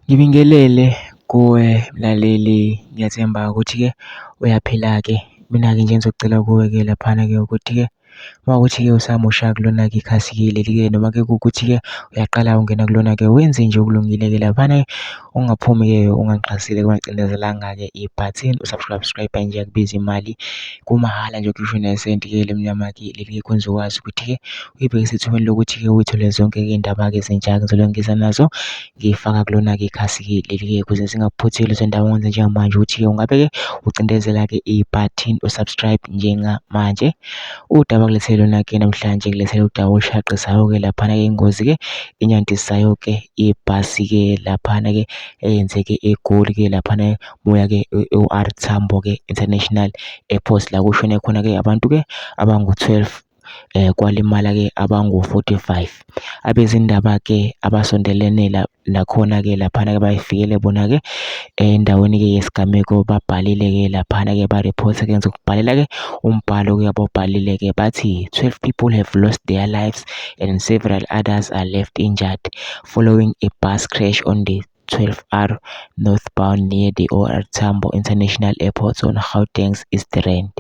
Ngibingelele kuwe mlaleli, ngiyathemba ukuthi-ke uyaphila-ke. Mina-ke nje engizocela kuwe-ke laphana-ke ukuthi-ke uma kuwukuthi-ke usamusha kulona-ke ikhasi-ke leli-ke noma-ke kuwukuthi-ke uyaqala ungena kulona-ke wenze nje okulungile-ke laphana ungaphumi-ke ungangixhasile ungacindezelanga-ke ibhathini u-subscribe nje akubizi imali kumahhala nje ukhishwe nesenti-ke elimnyama-ke leli kwenza ukwazi ukuthi-ke uyibeke esethubeni lokuthi-ke uyithole zonke-ke iy'ndaba-ke ezintsha-ke ngizobe ngiza nazo. Ngiyifaka kulona-ke ikhasi-ke leli-ke ukuze zingakuphutheli lezo ndaba ongenza njengamanje ukuthi-ke ungabe-ke ucindezela-ke ibhathini u-subscribe njengamanje. Udaba ngilethele lona-ke namhlanje ngilethele udaba olushaqisayo-ke laphana-ke ingozi-ke enyantisayo-ke ibhasi-ke laphana-ke eyenzeke eGoli-ke laphana moya-ke e-O_R Tambo-ke International Airport la kushone khona-ke abantu-ke abangu-12. Kwalimala-ke abangu-45. Abezindaba-ke abasondelene nakhona-ke laphana-ke bayifikele bona-ke endaweni-ke yesigameko babhalile-ke laphana-ke ba-report-a-ke ngizokubhalela-ke umbhalo-ke abawubhalile-ke bathi 12 people have lost their lives and several others are left injured following a bus crash on the 12R northbound near the OR Tambo International Airport on Gauteng's East Rand.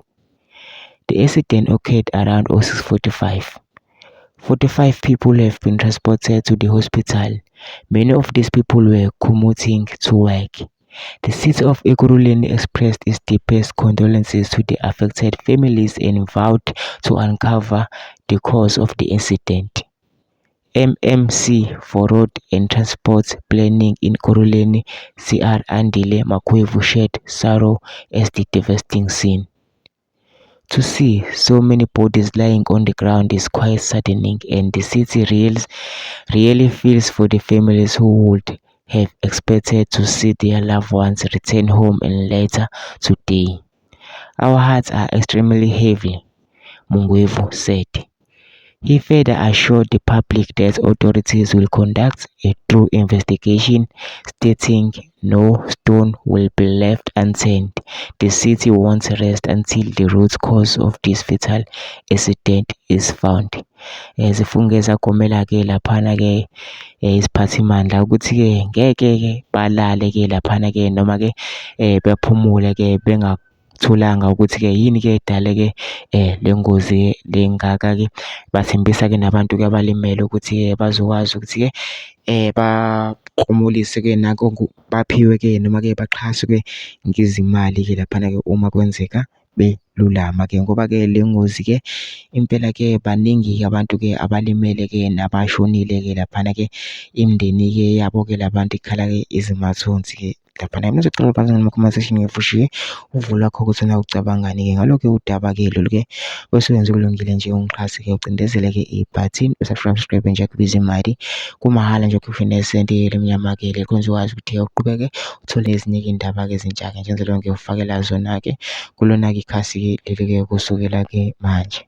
The accident occurred around 06:45. 45 people have been transported to the hospital. Many of these people were commuting to work. The city of Ekurhuleni expressed its deepest condolences to the affected families and vowed to uncover the cause of the incident. MMC for Road and Transport Planning in Ekurhuleni Cr Andile Makwevu shared sorrow at the devastating scene. To see so many bodies lying on the ground is quite saddening and the city really feels for the families who would have expected to see their loved ones return home and later today. Our hearts are extremely heavy, Mngwevu said. He further assured the public that authorities will conduct a thorough investigation, stating no stone will be left unturned. The city won't rest until the root cause of this fatal accident is found. Zifunge zagomela-ke laphana-ke iziphathimandla ukuthi-ke ngeke-ke balale-ke laphana-ke noma-ke bephumule-ke bengatholanga ukuthi-ke yini-ke edale-ke le ngozi le ngaka-ke. Bathembisa-ke nabantu-ke abalimele ukuthi-ke bazokwazi ukuthi-ke baklomulise-ke nako baphiwe-ke noma-ke baxhaswe-ke ngezimali-ke laphana-ke uma kwenzeka belulama-ke ngoba-ke le ngozi-ke impela-ke baningi-ke abantu-ke abalimele-ke nabashonile-ke laphana-ke imindeni-ke yabo-ke la bantu ikhala-ke izimathonsi-ke laphana. Mina ngizocela phansi ngama-comment section ngifushiye uvo lwakho ukuthi wena ucabangani-ke ngalokho udaba-ke lolu-ke bese wenza okulungile nje ungixhase-ke ucindezele-ke ibhathini u-subscribe nje akubiza imali kumahhala nje ukhiphe nesenti elimnyama-ke le khona uzokwazi ukuthi uqhubeke uthole ezinye iy'ndaba-ke ezintsha-ke nje ngizolokhu ngikufakela zona-ke kulona-ke ikhasi-ke leli-ke kusukela-ke manje.